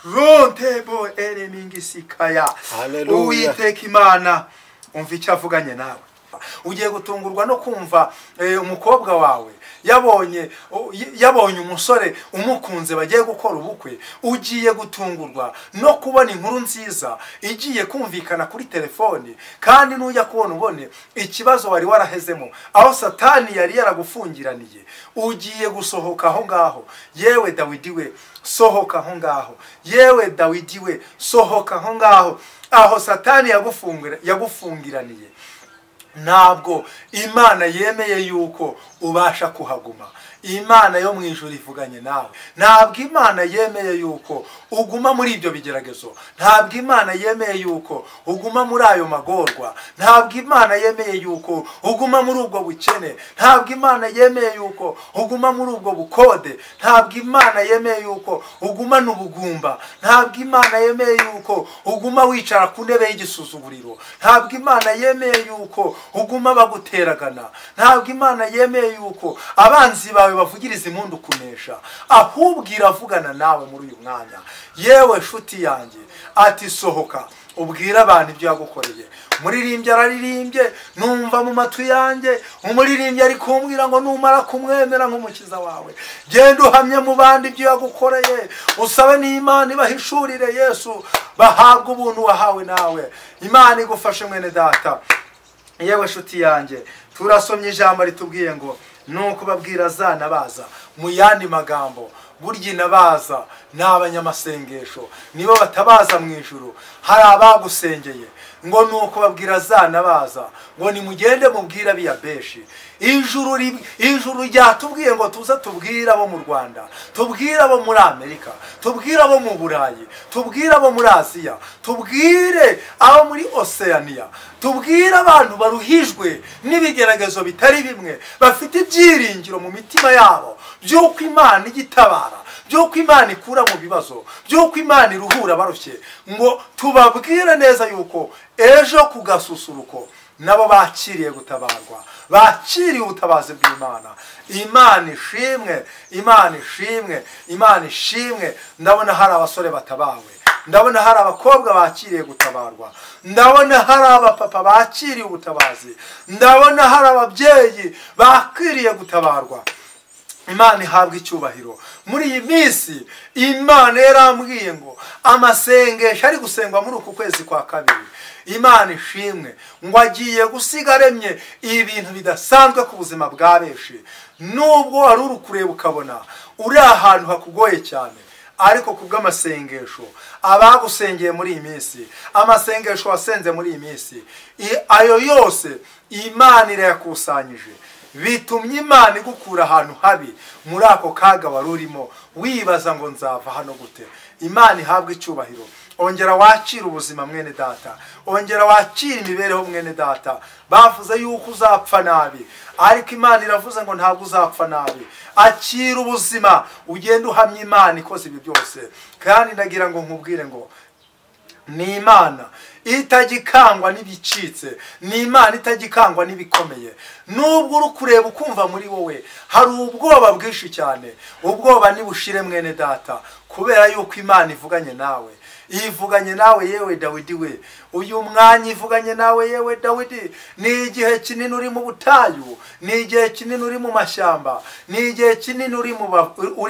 Rontebo eremingisikaya. Uwiteka Imana umva icyo avuganye nawe. Ugiye gutungurwa no kumva umukobwa wawe yabonye umusore umukunze bagiye gukora ubukwe. Ugiye gutungurwa no kubona inkuru nziza igiye kumvikana kuri telefoni, kandi nujya kubona ubone ikibazo wari warahezemo, aho Satani yari yaragufungiraniye. Ugiye gusohoka aho ngaho. Yewe Dawidi we, sohoka aho ngaho. Yewe Dawidi we, sohoka aho ngaho, aho Satani yagufungiraniye. Ntabwo Imana yemeye yuko ubasha kuhaguma. Imana yo mu ijuru ivuganye nawe. Ntabwo Imana yemeye yuko uguma muri ibyo bigeragezo. Ntabwo Imana yemeye yuko uguma muri ayo magorwa. Ntabwo Imana yemeye yuko uguma muri ubwo bukene. Ntabwo Imana yemeye yuko uguma muri ubwo bukode. Ntabwo Imana yemeye yuko uguma n'ubugumba. Ntabwo Imana yemeye yuko uguma wicara ku ntebe y'igisuzuguriro. Ntabwo Imana yemeye yuko uguma baguteragana. Ntabwo Imana yemeye yuko abanzi bawe bavugiriza impundu kunesha. Ahubwo iravugana nawe muri uyu mwanya. Yewe shuti yanjye, ati sohoka ubwira abantu ibyo yagukoreye. Umuririmbyi araririmbye, numva mu matwi yanjye umuririmbyi ari kumbwira ngo numara kumwemera nk'umukiza wawe, genda uhamye mu bandi ibyo yagukoreye, usabe n'Imana ibahishurire Yesu, bahabwe ubuntu wahawe nawe. Imana igufashe mwene data. Yewe shuti yanjye, turasomye ijambo ritubwiye ngo nuko babwira zana baza. Mu yandi magambo, burya inabaza ni abanyamasengesho, nibo batabaza mu ijuru. Hari abagusengeye ngo nuko babwira zana baza ngo nimugende mubwira biyabeshi. Ijuru ryatubwiye ngo tuze tubwire abo mu Rwanda, tubwire abo muri Amerika, tubwire abo mu Burayi, tubwire abo muri Aziya, tubwire abo muri Oceania, tubwire abantu baruhijwe n'ibigeragezo bitari bimwe, bafite ibyiringiro mu mitima yabo by'uko Imana igitabara, by'uko Imana ikura mu bibazo, by'uko Imana iruhura barushye, ngo tubabwire neza yuko ejo ku gasusuruko nabo bakiriye gutabarwa, bakiriye ubutabazi bw'Imana. Imana ishimwe, Imana ishimwe, Imana ishimwe. Ndabona hari abasore batabawe, ndabona hari abakobwa bakiriye gutabarwa, ndabona hari abapapa bakiriye ubutabazi, ndabona hari ababyeyi bakiriye gutabarwa. Imana ihabwa icyubahiro. Muri iyi minsi Imana yarambwiye ngo Amasengesho ari gusengwa muri uku kwezi kwa kabiri, Imana ishimwe, ngo agiye gusiga aremye ibintu bidasanzwe ku buzima bwa benshi. Nubwo wari uri kureba ukabona uri ahantu hakugoye cyane, ariko kubw'amasengesho abagusengeye muri iyi minsi, amasengesho wasenze muri iyi minsi, ayo yose Imana irayakusanyije, bitumye Imana igukura ahantu habi muri ako kaga wari urimo wibaza ngo nzava hano gute. Imana ihabwe icyubahiro. Ongera wakira ubuzima mwene data, ongera wakira imibereho mwene data. Bavuze yuko uzapfa nabi, ariko Imana iravuze ngo ntabwo uzapfa nabi. Akira ubuzima, ugende uhamye Imana ikoze ibi byose. Kandi ndagira ngo nkubwire ngo ni Imana itagikangwa n'ibicitse, ni Imana itagikangwa n'ibikomeye. Nubwo uri kureba ukumva muri wowe hari ubwoba bwinshi cyane, ubwoba nibushire mwene data, kubera yuko Imana ivuganye nawe. Ivuganye nawe yewe Dawidi we, uyu mwanya ivuganye nawe yewe Dawidi. Ni igihe kinini uri mu butayu, ni igihe kinini uri mu mashyamba, ni igihe kinini uri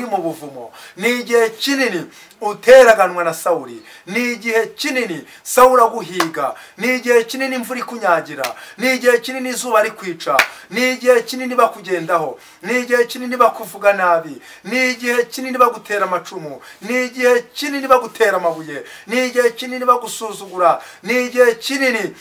mu buvumo, ni igihe kinini uteraganwa na Sawuli, ni igihe kinini Sawuli aguhiga, ni igihe kinini imvura ikunyagira, ni igihe kinini izuba rikwica, ni igihe kinini bakugendaho, ni igihe kinini bakuvuga nabi, ni igihe kinini bagutera amacumu, ni igihe kinini bagutera amabuye, ni igihe kinini bagusuzugura, ni igihe kinini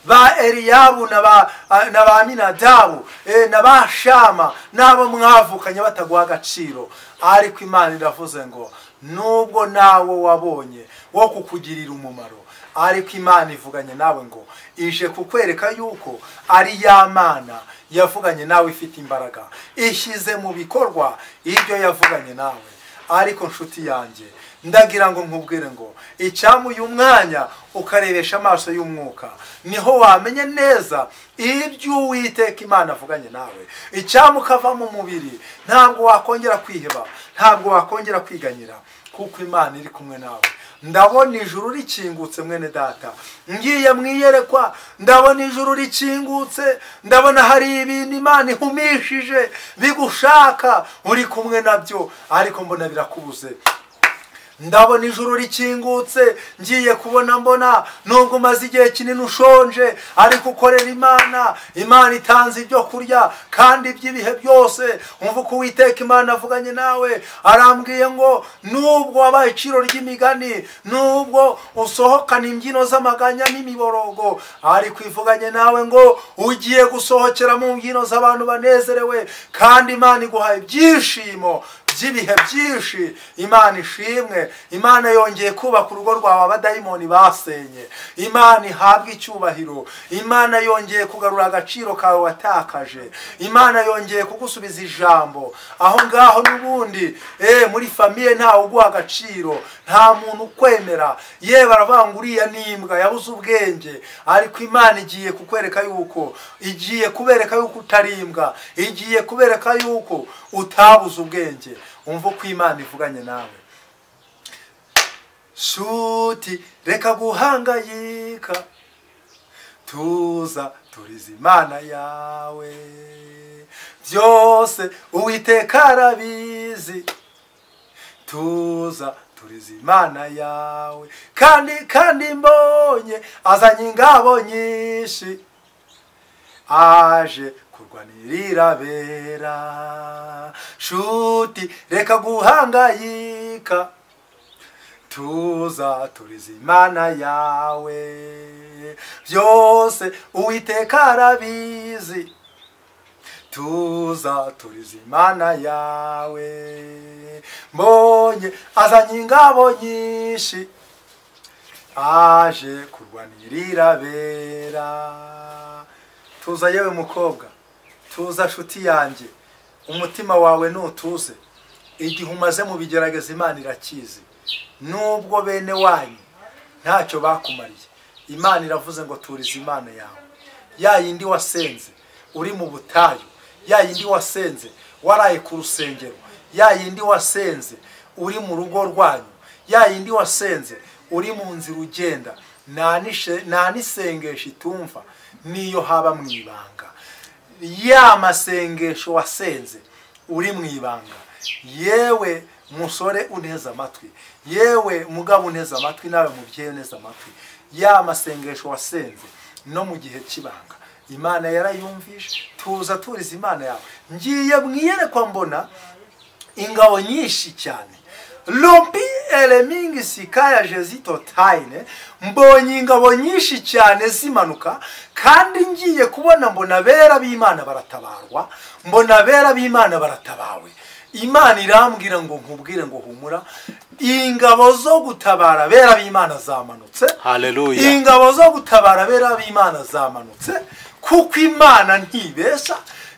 ba Eliyabu na ba Aminadabu na ba Shama n'abo mwavukanye bataguha agaciro. Ariko Imana iravuze ngo nubwo nawe wabonye wo kukugirira umumaro, ariko Imana ivuganye nawe ngo ije kukwereka yuko ari ya Mana yavuganye nawe ifite imbaraga, ishyize mu bikorwa ibyo yavuganye nawe. Ariko nshuti yanjye, ndagira ngo nkubwire ngo icyamu uyu mwanya ukarebesha amaso y'umwuka, niho wamenye neza ibyo Uwiteka Imana avuganye nawe. Icyamu ukava mu mubiri, ntabwo wakongera kwiheba, ntabwo wakongera kwiganyira, kuko Imana iri kumwe nawe. Ndabona ijuru rikingutse mwene data, ngiye mwiyerekwa, ndabona ijuru rikingutse, ndabona hari ibintu Imana ihumishije bigushaka, uri kumwe nabyo, ariko mbona birakubuze. Ndabona ijuru rikingutse, ngiye kubona mbona nubwo umaze igihe kinini ushonje, ariko ukorera Imana, Imana itanze ibyo kurya kandi by'ibihe byose. Umva uko Uwiteka Imana avuganye nawe, arambwiye ngo nubwo wabaye iciro ry'imigani, nubwo usohokana imbyino z'amaganya n'imiborogo, ariko ivuganye nawe ngo ugiye gusohokera mu mbyino z'abantu banezerewe, kandi Imana iguhaye ibyishimo by'ibihe byinshi. Imana ishimwe. Imana yongeye kubaka urugo rwawe abadayimoni basenye. Imana ihabwe icyubahiro. Imana yongeye kugarura agaciro kawe watakaje. Imana yongeye kugusubiza ijambo aho ngaho n'ubundi. Muri famiye ntawe uguha agaciro, nta muntu ukwemera, ye baravuga ngo uriya n'imbwa yabuze ubwenge. Ariko Imana igiye kukwereka yuko, igiye kubereka yuko utari imbwa, igiye kubereka yuko utabuze ubwenge. Umva uko Imana ivuganye nawe. Shuti reka guhangayika, tuza turiza Imana yawe, byose Uwiteka arabizi, tuza turiza Imana yawe. Kandi mbonye azanye ingabo nyinshi, aje kurwanirira bera. Shuti reka guhangayika, tuza turiza Imana yawe, byose Uwiteka arabizi, tuza turiza Imana yawe. Mbonye azanye ingabo nyinshi, aje kurwanirira bera. Tuza yewe mukobwa, tuza shuti yanjye, umutima wawe nutuze. Igihe umaze mu bigerageza Imana irakizi. Nubwo bene wanyu ntacyo bakumariye, Imana iravuze ngo turiza Imana yawe. Ya yindi wasenze uri mu butayu, ya yindi wasenze waraye ku rusengero, ya yindi wasenze uri mu rugo rwanyu, ya yindi wasenze uri mu nzira ugenda, nta n'isengesho itumva niyo haba mu ibanga. Ya masengesho wasenze uri mu ibanga, yewe Musore uneza amatwi, yewe mugabo uneza amatwi, nawe mubyeyi uneza amatwi, ya masengesho wasenze no mu gihe cy'ibanga Imana yarayumvishe. Tuza turiza Imana yawe. Ngiye mwiyerekwa mbona ingabo nyinshi cyane, lombi elemingi sikaya jezito tayine, mbonye ingabo nyinshi cyane zimanuka, kandi ngiye kubona mbona bera b'Imana baratabarwa, mbona bera b'Imana baratabawe. Imana irambwira ngo nkubwire ngo humura, ingabo zo gutabara bera b'Imana zamanutse. Haleluya. Ingabo zo gutabara bera b'Imana zamanutse, kuko Imana ntibesha.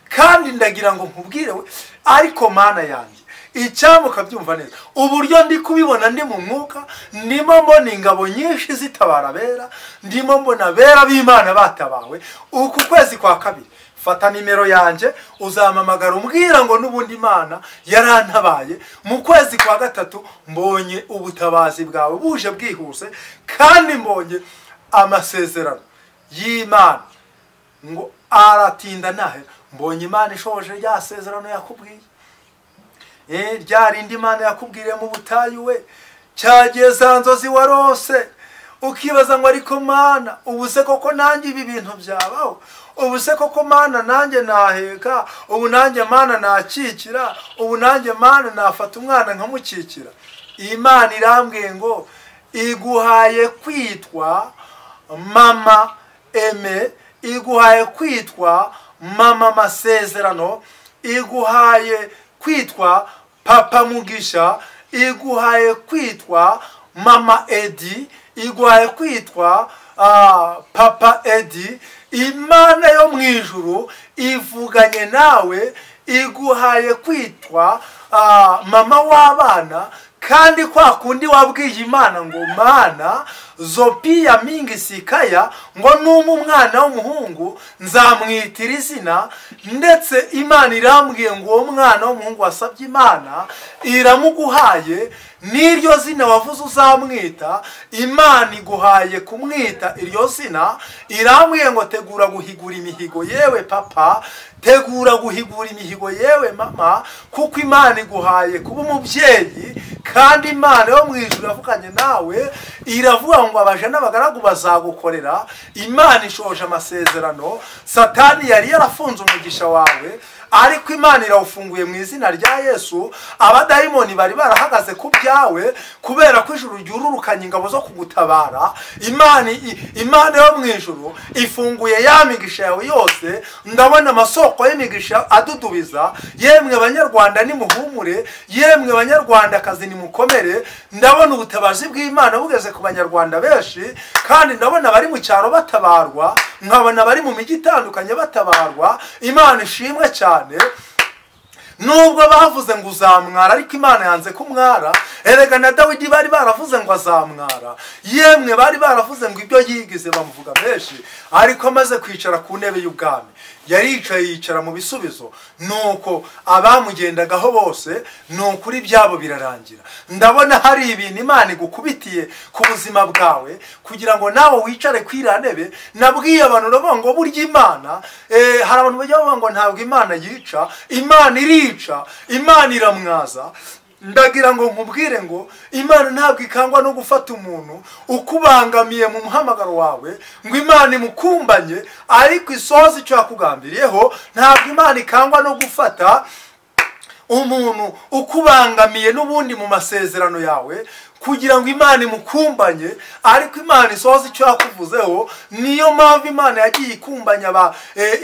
Kandi ndagira ngo nkubwire we, ariko Mana yanjye icyamuka byumva neza uburyo ndi kubibona, ndi mu mwuka, ndimo mbona ingabo nyinshi zitabara bera, ndimo mbona bera b'Imana batabawe. Uku kwezi kwa kabiri fata nimero yanjye uzampamagara umbwira ngo n'ubundi Imana yarantabaye. Mu kwezi kwa gatatu mbonye ubutabazi bwawe buje bwihuse, kandi mbonye amasezerano y'Imana ngo aratinda nahera. Mbonye Imana ishoje rya sezerano yakubwiye, rya rindi Imana yakubwiriye mu butayu we, cyagiye za nzozi warose ukibaza ngo ariko Mana ubu se koko nanjye ibi bintu byabaho? Ubu se koko Mana nanjye naheka? Ubu nanjye Mana nakikira? Ubu nanjye Mana nafata umwana nkamukikira? Imana irambwiye ngo iguhaye kwitwa mama Eme, iguhaye kwitwa mama Masezerano, iguhaye kwitwa papa Mugisha, iguhaye kwitwa mama Edi, iguhaye kwitwa papa Edi. Imana yo mu ijuru ivuganye nawe, iguhaye kwitwa mama w'abana. Kandi kwa kundi wabwiye Imana ngo Mana zopiya mingi sikaya, ngo numa umwana w'umuhungu nzamwitira izina, ndetse Imana irambwiye ngo uwo mwana w'umuhungu wasabye Imana iramuguhaye, n'iryo zina wavuze uzamwita, Imana iguhaye kumwita iryo zina. Irambwiye ngo tegura guhigura imihigo yewe papa, tegura guhigura imihigo yewe mama, kuko Imana iguhaye kuba umubyeyi. Kandi Imana yo mu ijuru yavuganye nawe, iravuga ngo abaja n'abagaragu bazagukorera. Imana ishoje amasezerano. Satani yari yarafunze umugisha wawe, ariko Imana irawufunguye mu izina rya Yesu. Abadayimoni bari barahagaze ku byawe kubera ko ijuru ryururukanye ingabo zo kugutabara. Imana yo mu ijuru ifunguye ya migisha yawe yose. Ndabona amasoko y'imigisha adudubiza. Yemwe Banyarwanda nimuhumure, yemwe Banyarwandakazi nimukomere. Ndabona ubutabazi bw'Imana bugeze ku Banyarwanda benshi, kandi ndabona bari mu cyaro batabarwa, nkabona bari mu mijyi itandukanye batabarwa. Imana ishimwe cyane. Nubwo bavuze ngo uzamwara, ariko Imana yanze kumwara. Erega na Dawidi bari baravuze ngo azamwara, yemwe bari baravuze ngo ibyo yigize bamuvuga menshi, ariko amaze kwicara ku ntebe y'ubwami yaricaye, yicara mu bisubizo. Nuko abamugendagaho bose nukuri byabo birarangira. Ndabona hari ibintu Imana igukubitiye ku buzima bwawe kugira ngo nawe wicare kwira ntebe. Nabwiye abantu rabo ngo burya Imana, hari abantu bajya bavuga ngo ntabwo Imana yica, Imana irica, Imana iramwaza. Ndagira ngo nkubwire ngo Imana ntabwo ikangwa no gufata umuntu ukubangamiye mu muhamagaro wawe ngo Imana imukumbanye, ariko isoza icyo yakugambiriyeho. Ntabwo Imana ikangwa no gufata umuntu ukubangamiye n'ubundi mu masezerano yawe kugira ngo Imana imukumbanye, ariko Imana isoza icyo yakuvuzeho. Niyo mpamvu Imana yagiye ikumbanya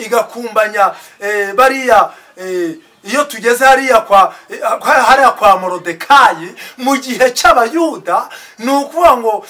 igakumbanya bariya. Iyo tugeze hariya kwa Morodekayi mu gihe cy'Abayuda, ni ukuvuga ngo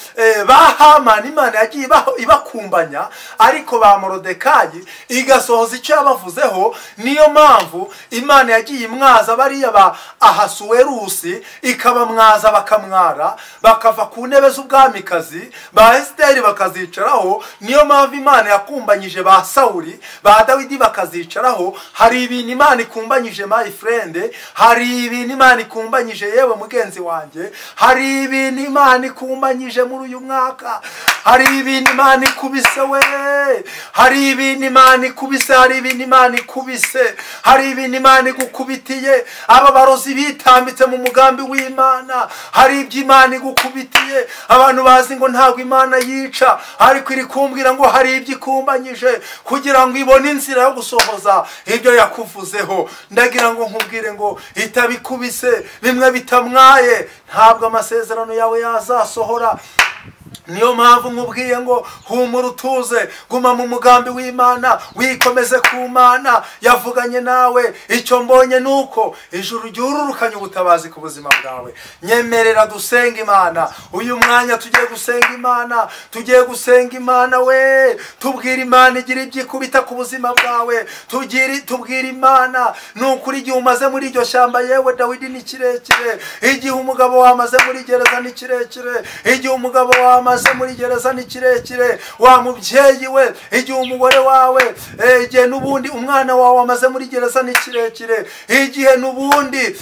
ba Hamani Imana yagiye ibakumbanya, ariko ba Morodekayi igasohoza icyo yabavuzeho. Niyo mpamvu Imana yagiye imwaza bariya ba Ahasuwerusi, ikabamwaza bakamwara, bakava ku ntebe z'ubwamikazi, ba Esiteri bakazicaraho. Niyo mpamvu Imana yakumbanyije ba Sawuli, ba Dawidi bakazicaraho. Hari ibintu Imana ikumbanyije my friend, hari ibintu Imana ikumbanyije yewe mugenzi wanjye, hari ibintu Imana ikumbanyije muri uyu mwaka, Hari ibintu Imana ikubise we, hari ibintu Imana ikubise, hari ibintu Imana ikubise, hari ibintu Imana igukubitiye. Aba barozi bitambitse mu mugambi w'Imana, hari ibyo Imana igukubitiye. Abantu bazi ngo ntabwo Imana yica, ariko iri kumbwira ngo hari ibyo ikumbanyije kugira ngo ibone inzira yo gusohoza ibyo yakuvuzeho. Ndagira ngo nkubwire ngo itabikubise bimwe bitamwaye, ntabwo amasezerano yawe yazasohora. Niyo mpamvu nkubwiye ngo humura utuze, guma mu mugambi w'Imana, wikomeze ku Mana yavuganye nawe. Icyo mbonye nuko ijuru ryururukanye ubutabazi ku buzima bwawe. Nyemerera dusenga Imana uyu mwanya, tugiye gusenga Imana, tugiye gusenga Imana we, tubwira Imana igira ibyikubita ku buzima bwawe, tubwira Imana nukuri igihe umaze muri iryo shyamba, yewe Dawidi ni kirekire, igihe umugabo wamaze muri gereza ni kirekire, igihe umugabo wamaze muri gereza ni kirekire, wa mubyeyi we, igihe umugore wawe, igihe n'ubundi umwana wawe amaze muri gereza ni kirekire, igihe n'ubundi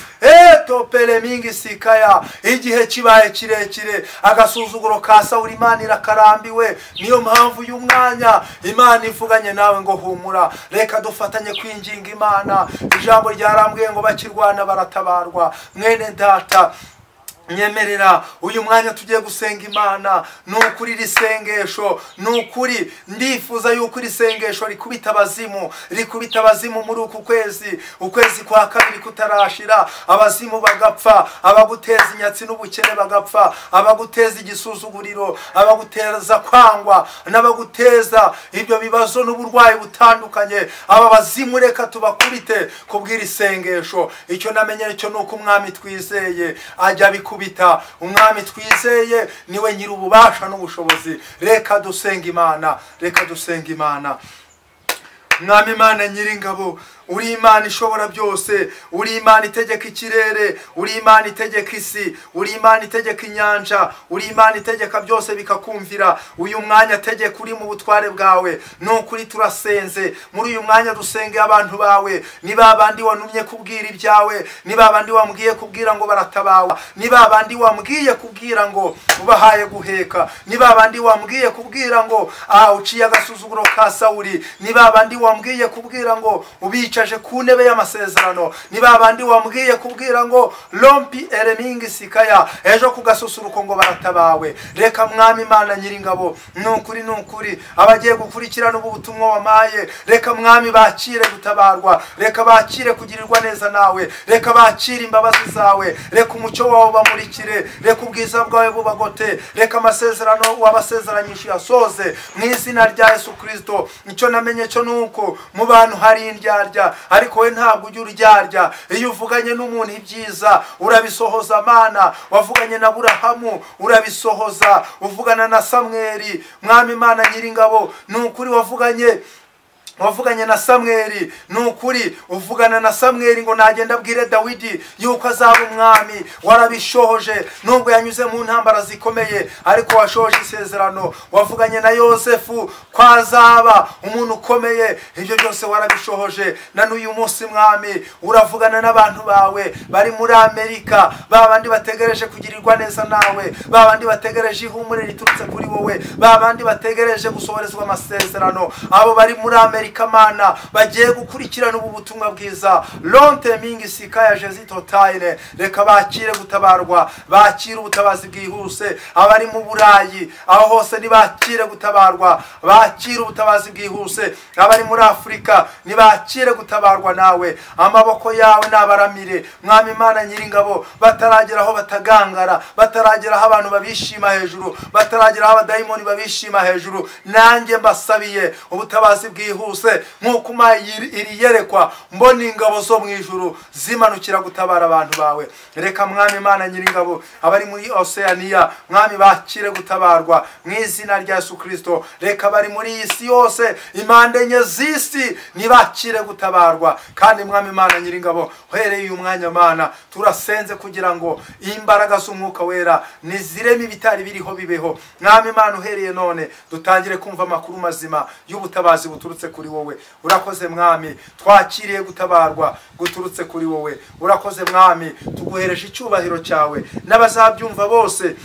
topere mingi sikaya, igihe kibaye kirekire, agasuzuguro ka Sawuli Imana irakarambiwe. Niyo mpamvu uyu mwanya Imana ivuganye nawe ngo humura. Reka dufatanye kwinginga Imana. Ijambo ryarambwiye ngo bakirwana baratabarwa. Mwene data, nyemerera uyu mwanya tugiye gusenga Imana. Nukuri iri sengesho, nukuri ndifuza yuko iri sengesho rikubita abazimu, rikubita abazimu muri uku kwezi, ukwezi kwa kabiri kutarashira, abazimu bagapfa, abaguteza inyatsi n'ubukene bagapfa, abaguteza igisuzuguriro, abaguteza kwangwa, n'abaguteza ibyo bibazo n'uburwayi butandukanye. Aba bazimu reka tubakubite kubwira isengesho. Icyo namenye cyo nuko umwami twizeye ajya bikubita. Umwami twizeye niwe nyiri ububasha n'ubushobozi. Reka dusenga Imana, reka dusenga Imana. Mwami Imana nyiringabo, uri Imana ishobora byose, uri Imana itegeka ikirere, uri Imana itegeka isi, uri Imana itegeka inyanja, uri Imana itegeka byose bikakumvira. Uyu mwanya tegeka uri mu butware bwawe. Nukuri turasenze muri uyu mwanya, dusenge abantu bawe, ni babandi wanumye kubwira ibyawe, ni babandi wambwiye kubwira ngo baratabawe, ni babandi wambwiye kubwira ngo ubahaye guheka, ni babandi wambwiye kubwira ngo uciye agasuzuguro ka Sawuli, ni babandi wambwiye kubwira ngo ubicaje ku ntebe y'amasezerano, ni babandi wambwiye kubwira ngo lompi eremingi sikaya, ejo kugasusuruko ngo baratabawe. Reka mwami Imana nyiringabo, nukuri nukuri abagiye gukurikirana ubu butumwa wamaye, reka mwami bakire gutabarwa, reka bakire kugirirwa neza nawe, reka bakire imbabazi zawe, reka umucyo wawe bamurikire, reka ubwiza bwawe bubagote, reka amasezerano wabasezeranyije yasoze mu izina rya Yesu Kristo. Icyo namenye cyo nuko mu bantu hari indyarya, ariko we ntabwo ujya uryarya. Iyo uvuganye n'umuntu ibyiza urabisohoza. Mana wavuganye na Aburahamu urabisohoza, uvugana na Samweli. Mwami Imana nyiringabo, nukuri wavuganye na Samweli, nukuri uvugana na Samweli ngo nagenda abwire Dawidi yuko azaba umwami. Warabishohoje nubwo yanyuze mu ntambara zikomeye, ariko washohoje isezerano. Wavuganye na Yosefu ko azaba umuntu ukomeye, ibyo byose warabishohoje. Na n'uyu munsi mwami uravugana n'abantu bawe bari muri Amerika, babandi bategereje kugirirwa neza nawe, babandi bategereje ihumure riturutse kuri wowe, babandi bategereje gusohorezwa amasezerano. Abo bari muri Amerika Mana bagiye gukurikirana ubu butumwa bwiza, lonte mingi sikaya Jesu totaine, reka bakire gutabarwa, bakire ubutabazi bwihuse. Abari mu Burayi aho hose nibakire gutabarwa, bakire ubutabazi bwihuse. Abari muri Afrika nibakire gutabarwa nawe, amaboko yawe nabaramire. Mwami Imana nyiringabo, bataragera aho batagangara, bataragera aho abantu babishima hejuru, bataragera aho abadayimoni babishima hejuru, nanjye mbasabiye ubutabazi bwihuse. Nkuko iri yerekwa mbona ingabo zo mu ijuru zimanukira gutabara abantu bawe. Reka mwami Imana nyiringabo, abari muri Oceania mwami bakire gutabarwa mu izina rya Yesu Kristo. Reka bari muri isi yose impande enye z'isi nibakire gutabarwa. Kandi mwami Imana nyiringabo, uhereye uyu mwanya Mana turasenze kugira ngo imbaraga z'umwuka wera nizireme ibitari biriho bibeho. Mwami Imana uhereye none dutangire kumva amakuru mazima y'ubutabazi buturutse kuri wowe. Urakoze mwami, twakiriye gutabarwa guturutse kuri wowe. Urakoze mwami, tuguhereje icyubahiro cyawe n'abazabyumva bose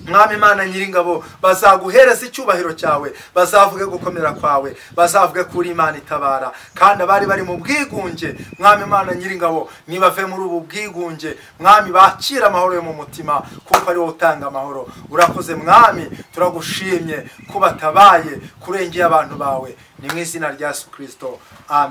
Mwami Imana nyiringabo, bazaguhereza icyubahiro cyawe, bazavuge gukomera kwawe, bazavuge ko uri Imana itabara. Kandi abari bari mu bwigunge, Mwami Imana nyiringabo, nibave muri ubu bwigunge, Mwami, bakira amahoro yo mu mutima, kuko ari wowe utanga amahoro. Urakoze Mwami, turagushimye ko batabaye, kurengeye abantu bawe. Ni mu izina rya Yesu Kristo, amen.